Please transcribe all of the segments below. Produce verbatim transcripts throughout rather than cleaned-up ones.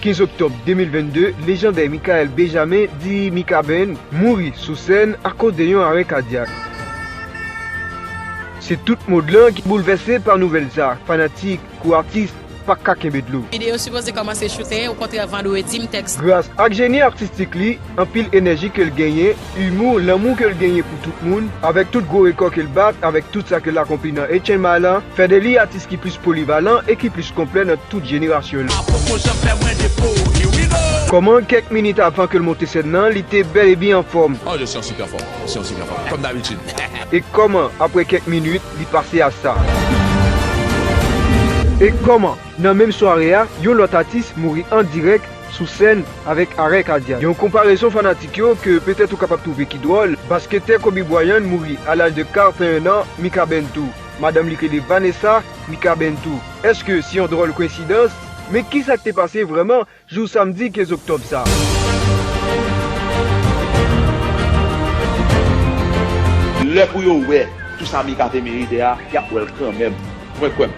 Kenz oktòb de mil vennde, lejandè Michael Benjamin, di Mika Band, mouri sou sèn akoz de yon arè kadyak. Se tout mond lan ki boulvèse pa nouvèl sa, fanatik kou atis pa ka kenbe dlo. Videyo sipoze kòmanse choute, okontrè, vandredi, m tèks. Gras ak jeni atistik li, anpil enèji ke l genyen, imou, lanmou ke l genyen pou tout moun, avèk tout gwo rekò ke l bat, avèk tout sa ke l akonpli nan Eight Chain Mile la, fè de li atis ki plis polivalan e ki plis konplè nan tout jenerasyon l. Kòman kèk minit avan ke l monte sèn nan, li te bèl e byen anfòm? Oh, je suis en super forme. Je suis en super forme. Comme d'habitude. E kòman, apre kèk minit, li pase a sa? E kòman, nan menm sware a, yon lòt atis mouri an dirèk sou sèn avèk arè kadyak? Yon konparezon fanatik yo ke petèt ou kapab twouve ki dwòl, basketè Kobe Bryant mouri a laj de karannteyen an, Mika Band tou. Madanm li k rele Vanessa, Mika Band tou. Èske se yon dwòl koyensidans? Men kisa k te pase vrèman jou samdi kenz oktòb sa? Lè pou yo wè tout sa Mika te merite a, y ap wè l kanmenm. Mwen kwè m.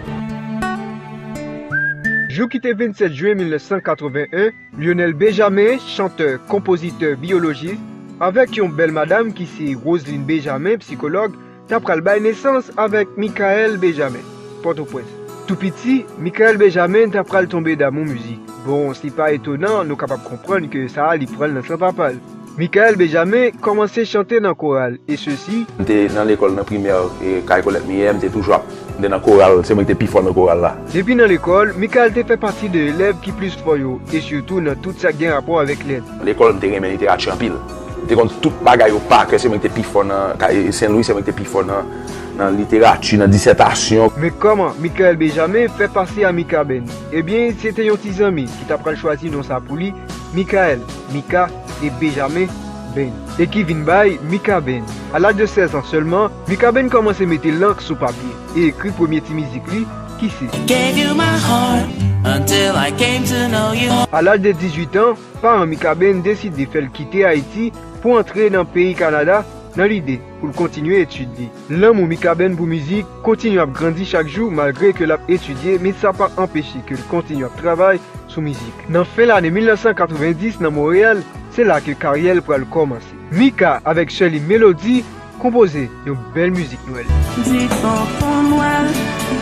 Jou ki te vennsèt jen mil nèf san katreven en, Lionel Benjamin, chantè, konpozitè, biyolojis, avèk yon bèl madanm ki se Roseline Benjamin, sikològ, ta pral bay nesans avèk Michael Benjamin, Pòtoprens. Tou piti, Michael Benjamin ta pral tonbe damou mizik. Bon, se pa etonan, nou kapab konprann ke sa a li pran l nan san papa l. Michael Benjamin kòmanse chante nan koral, e sesi. M te nan lekòl nan primè, e, kay Kolèt Miyè, m te toujou ap, m te nan koral, se mwen ki te pi fò nan koral la. Depi nan lekòl, Michael te fè pati de elèv ki plis fò yo, e sitou nan tout sa k gen rapò avèk lèt. Lekòl, m te renmen literati anpil. M te konn tout bagay yo pa kè, se mwen ki te pi fò nan, kay Sen Lwi, se mwen ki te pi fò nan, nan literati, nan disètasyon. Men kòman Michael Benjamin fè pase a Mika Band? Ebyen, se te yon ti zanmi ki ta pral chwazi non sa pou li, Michael, Mika e Benjamin Band, e ki vin bay Mika Band. A laj de sèz an sèlman, Mika Band kòmanse mete lank sou papye e ekri premye ti mizik li, ki se Gave you my heart until I came to know you. A laj de dizuit an, paran Mika Band deside fè l kite Ayiti pou antre nan peyi Kanada nan lide pou l kontinye etid li. Lanmou Mika Band pou mizik kontinye ap grandi chak jou malgre ke l ap etidye, men sa pa anpeche ke l kontinye ap travay sou mizik. Nan fen lane mil nèf san katreven dis nan Monreyal, se la ke karyè l pral kòmanse. Mika avèk sè li Melody konpoze yon bèl mizik Nwèl. Di tonton Nwèl,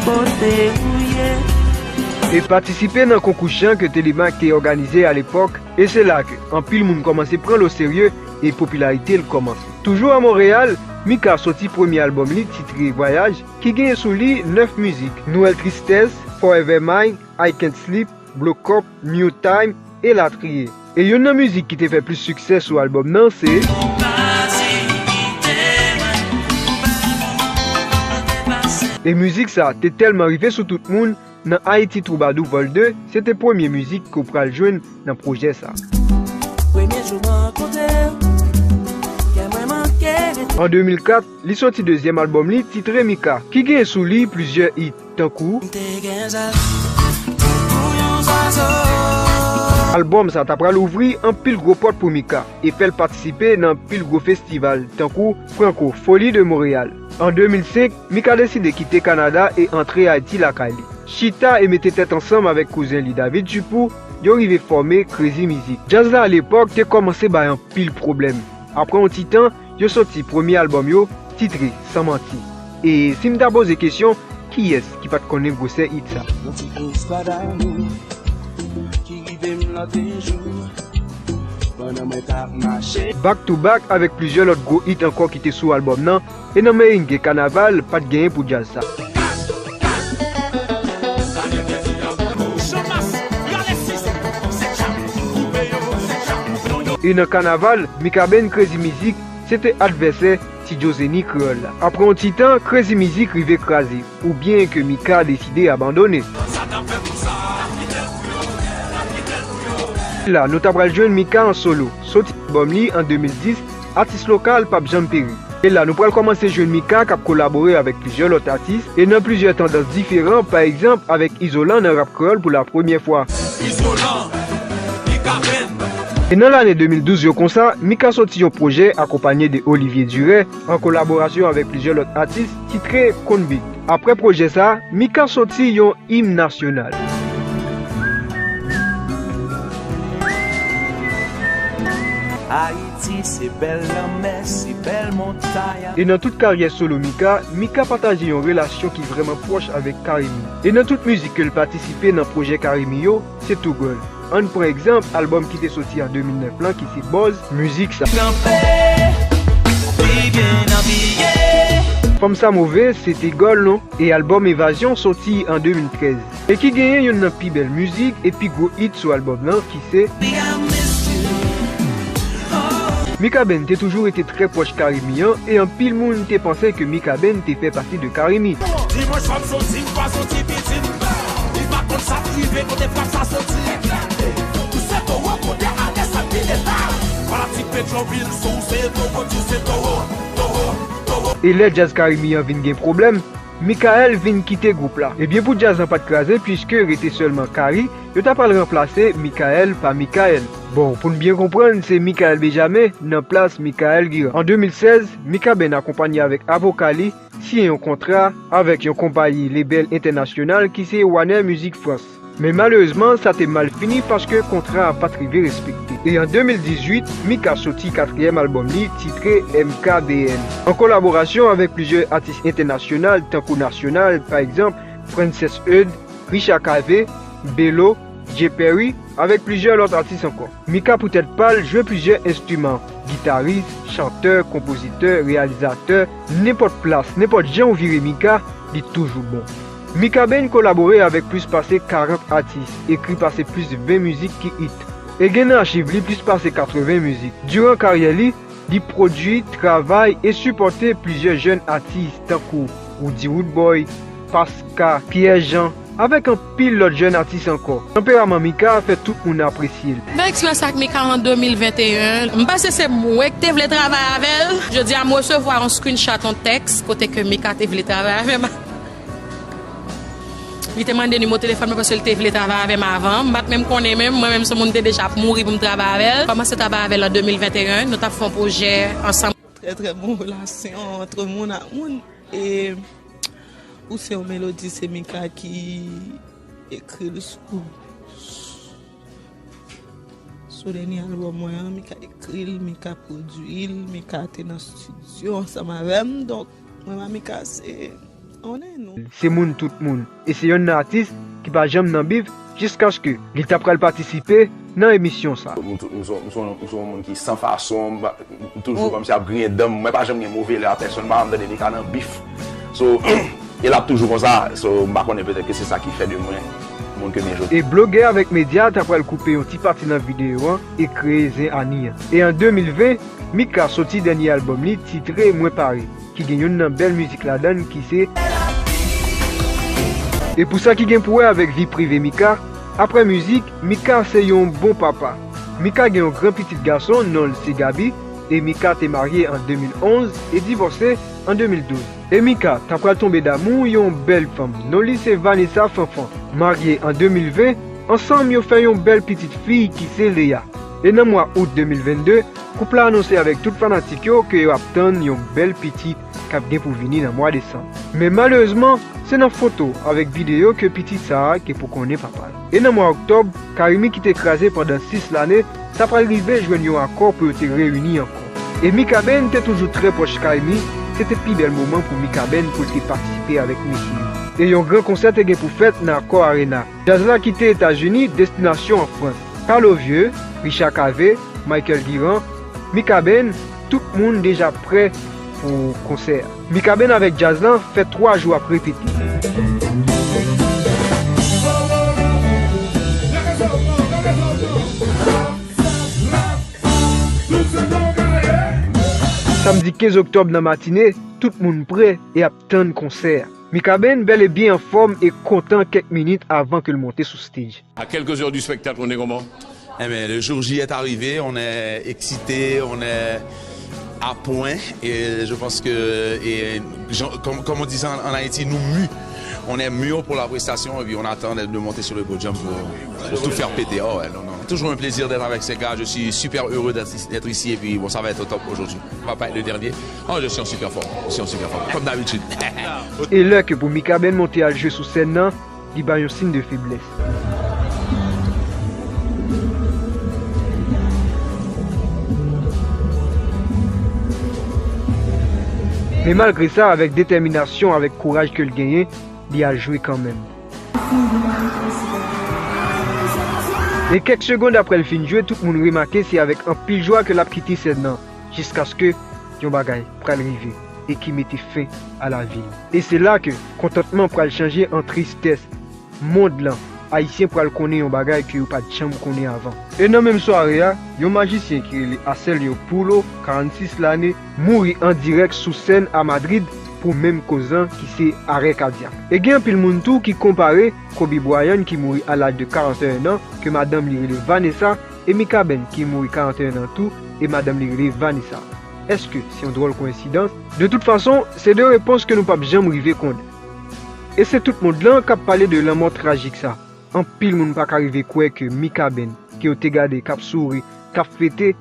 kote ou ye? E patisipe nan konkou chan ke Telemac te òganize alepòk, e se la ke anpil moun kòmanse pran l oserye e popilarite l kòmanse. Toujou a Monreyal, Mika soti premye albòm li titre Vwayaj, ki genyen sou li nèf mizik, Nwèl Tristès, Forever Mine, I Can't Sleep, Blow Cup, New Time, elatriye. E youn nan mizik ki te fè plis siksè sou albòm nan se. E mizik sa te tèlman rive sou tout moun, nan Ayiti Twoubadou Vol de, se te premye mizik ke w pral jwenn nan pwojè sa. Premye jou mwen rankontre w, kè mwen manke rete. An de mil kat, li soti dezyèm albòm li, titre Mika, ki gen sou li plizyè hit, tankou. M te gen zèl pou yon zwazo. Albòm sa ta pral ouvri anpil gwo pòt pou Mika e fè l patisipe nan anpil gwo festival, tankou Franco, Folie de Montréal. An de mil senk, Mika deside kite Kanada e antre Ayiti lakay li. Chita e mete tèt ansanm avèk kouzen li David Dupou, yo rive fòme Crazy Music. Djaz la alepòk te kòmanse bay anpil pwoblèm. Apre yon ti tan, yo soti premye albòm yo, titre San Manti. E si m ta poze kesyon, kiyès ki pa t konnen gwosè hit sa? Yon ti istwa damou ki rive m lòt jou, pandan mwen t ap mache. Back to back avèk plizyè lòt gwo hit ankò ki te sou albòm nan, e nan merengue kanaval, pa t genyen pou djaz sa. E nan kanaval, Mika Band Crazy Music, se te advèsè Ti Djo Zeni Kreyòl la. Apre yon ti tan, Crazy Music rive kraze, oubyen ke Mika deside abandone. La, nou ta pral jwenn Mika an solo. Soti albòm li an de mil dis, Atis Lokal p ap janm peri. E la, nou pral kòmanse jwenn Mika k ap kolabore avèk plizyè lòt atis, e nan plizyè tandans diferan, pa egzanp, avèk Izolan nan rap kreyòl pou la premyè fwa. Izolan, Mika Band. E nan lane de mil douz yo konsa, Mika soti yon pwojè akonpanye de Olivier Duré, an kolaborasyon avèk plizyè lòt atis, titre Konbit. Apre pwojè sa, Mika soti yon im nasyonal. Ayiti se bèl lanmè, se bèl montay. E nan tout karyè solo Mika, Mika pataje yon relasyon ki vrèman pwòch avèk Carimi. E nan tout mizik ke l patisipe nan pwojè Carimi yo, se tou gòl. Ann pran egzanp albòm ki te soti an de mil nèf lan ki se Buzz, mizik sa. Kanpe, li byen abiye. Fanm sa move, se te gòl non. E albòm Evazyon soti an de mil trèz. E ki genyen youn nan pi bèl mizik e pi gwo hit sou albòm lan ki se Mikaben te toujou rete trè pwòch Carimi an, e anpil moun te panse ke Mikaben te fè pati de Carimi. Dimanch fwa m soti, m pa soti piti m. Li pa konn sa k rive, kote frap sa soti. Ou se towo, kote alè sa pile ta. Fanatik Petyonvil, si w se towo, di w se towo, towo, towo. E lè djaz Carimi an vin gen pwoblèm, Mikael vin kite gwoup la. Ebyen pou djaz lan pa t kraze, piske rete sèlman Carry, yo ta pral ranplase Mikael pa Mikael. Bon, pou n byen konprann, se Mikael Benjamin nan plas Mikael Guiran. An de mil sèz, Mikaben akonpanye avèk avoka li siyen yon kontra avèk yon konpayi lebèl entènasyonal ki se Warner Music France. Men malerezman, sa te mal fini paske kontra a pa t rive respekte. E an de mil dizuit, Mika soti katriyèm albòm li, titre M K B N. An kolaborasyon avèk plizyè atis entènasyonal, tankou nasyonal, pa egzanp, Frances Eudes, Richard Cavé, Belo, Jay Perry, avèk plizyè lòt atis ankò. Mika pou tèt pa l jwe plizyè enstriman, gitaris, chantè, konpozitè, reyalizatè, nenpòt plas, nenpòt jan w vire Mika, li toujou bon. Mikaben kolabore avèk plis pase karant atis, ekri pase plis ven mizik ki hit. E gen nan achiv li plis pase katreven mizik. Diran karyè li, li pwodui, travay e sipòte plizyè jèn atis tankou Roody Roodboy, Paska, Pierre Jean, avèk anpil lòt jèn atis ankò. Tanperaman Mika fè tout moun apresye l. Bèl eksperyans ak Mika an de mil venteyen. M panse se mwen ki te vle travay avè l. Jodi a, m resevwa yon screenshot, yon tèks, kote ke Mika te vle travay avè m. Li te mande nimewo telefòn mwen paske li te vle travay avè m avan. M pa t menm konnen menm, mwen menm se moun te deja ap mouri pou m travay avè l. Kòmanse travay avè l an de mil venteyen, nou t ap fè yon pwojè ansanm. Trè, trè bon relasyon ant moun ak moun. E pou se yon melodi, se Mika ki ekri l sou, sou dènye albòm mwen an. Mika ekri l, Mika pwodui l, Mika te nan estidyo ansanm avè m. Donk, mwen ak Mika, se, on est nous. Se moun tout moun. E se yonn nan atis ki pa janm nan bif jiskaske li ta pral patisipe nan emisyon sa. M tou-, m se, m se, m se yon moun ki san fason, m pa, m toujou kòmsi ap griyen dan m, mwen pa janm gen move lè a pèsonn, m pa janm tande Mika nan bif. So, e l ap toujou konsa, so, m pa konnen, petèt ke se sa ki fè de mwen moun ke m ye jodi. E blogè avèk medya ta pral koupe yon ti pati nan videyo an e kreye zen Ani an. E an de mil ven, Mika soti dènye albòm li titre Mwen Pare, ki gen youn nan bèl mizik ladan l ki se. E pou sa ki gen pou wè avèk vi prive Mika, apre mizik, Mika se yon bon papa. Mika gen yon gran pitit gason, non l se Gaby, e Mika te marye an de mil onz e divòse an de mil douz. E Mika ta pral tonbe damou yon bèl fanm, non li se Vanessa Fanfan. Marye an de mil ven, ansanm yo fè yon bèl pitit fi ki se Lea. E nan mwa out de mil vennde, koup la anonse avèk tout fanatik yo ke yo ap tann yon bèl pitit k ap gen pou vini nan mwa desanm. Men malerezman, se nan foto avèk videyo ke pitit sa a gen pou konnen papa l. E nan mwa oktòb, Carimi ki te kraze pandan sis lane, ta pral rive jwenn yon akò pou yo te reyini ankò. E Mikaben te toujou trè pwòch Carimi, se te pi bèl moman pou Mikaben pou l te patisipe avèk mesye yo. E yon gran konsè te gen pou fèt nan Accor Arena. Djaz la kite Etazini, destinasyon an Frans. Carlo Vieux, Richard Cavé, Michael Guiran, Mikaben, tout moun deja prè pou konsè a. Mikaben avèk djaz lan fè twa jou ap repete. Samdi kenz oktòb nan matine, tout moun prè e ap tann konsè a. Mikaben bèl e byen anfòm e kontan kèk minit avan ke l monte sou stage. À quelques heures du spectacle, on est comment ? Eh bien, le jour J est arrivé, on est excité, on est à point, et je pense que, et, genre, comme, comme on disait en, en Haïti, nous mû. On est mûr pour la prestation, et puis on attend de, de monter sur le podium pour, pour tout faire péter. Oh ouais, non, non. Toujours un plaisir d'être avec ces gars, je suis super heureux d'être, d'être ici, et puis bon, ça va être top aujourd'hui. On va pas être le dernier. Oh, je suis en super forme, je suis en super forme, comme d'habitude. E lè ke pou Mikaben monte al jwe sou sèn nan, li ba yon siy de feblès. Men malgre sa, avèk detèminasyon, avèk kouraj ke l genyen, li al jwe kanmenm. E kèk segond apre l fin jwe, tout moun remake se avèk anpil jwa ke l ap kite sèn nan, jiskaske yon bagay pral rive e ki mete fen a lavi l. E se la ke kontantman pral chanje an tristès. Mond lan, Ayisyen pral konnen yon bagay ke yo pa t janm konnen avan. E nan menm sware a, yon majisyen ki rele Aselio Pulo, karannsis lane, mouri an dirèk sou sèn a Madrid pou menm koz lan ki se arè kadyak. E gen anpil moun tou ki konpare Kobe Bryant ki mouri a laj de karannteyen an, ke madanm li rele Vanessa, e Mikaben ki mouri karannteyen an tou, e madanm li rele Vanessa. Èske se yon dwòl koyensidans? De tout fason, se de repons ke nou p ap janm rive konnen. E se tout mond lan k ap pale de lanmò trajik sa. Anpil moun pa ka rive kwè ke Mikaben, ke yo te gade k ap souri, k ap fete,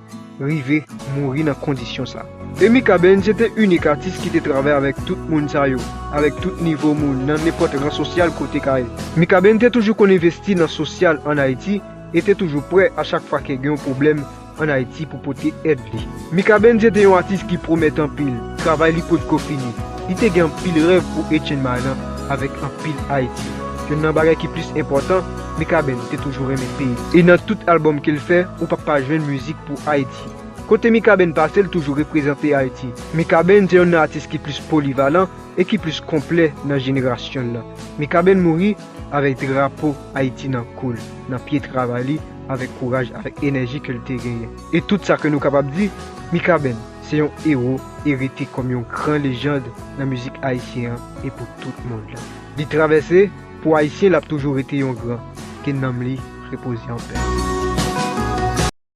rive mouri nan kondisyon sa. E Mikaben se te inik atis ki te travay avèk tout moun sa yo, avèk tout nivo moun, nan nenpòt ran sosyal ke w te ka ye. Mikaben te toujou konn envesti nan sosyal ann Ayiti e te toujou prè a chak fwa ke gen yon pwoblèm ann Ayiti pou pote èd li. Mikaben se te yon atis ki pwomèt anpil, travay li potko fini. Li te gen anpil rèv pou Etienne Marlan avèk anpil Ayiti. Youn nan bagay ki plis enpòtan, Mikaben te toujou renmen peyi. E nan tout albòm ke l fè, ou p ap pa jwenn mizik pou Ayiti. Kote Mikaben pase, l toujou reprezante Ayiti. Mikaben se youn nan atis ki plis polivalan e ki plis konplè nan jenerasyon l lan. Mikaben mouri avèk drapo Ayiti nan kou l, nan pye travay li, avèk kouraj, avèk enèji ke l te genyen. E tout sa ke nou kapab di, Mikaben se yon ewo e rete kòm yon gran lejand nan mizik ayisyen an e pou tout mond lan. Li travèse, pou Ayisyen l ap toujou rete yon gran. Ke nanm li repoze an pè.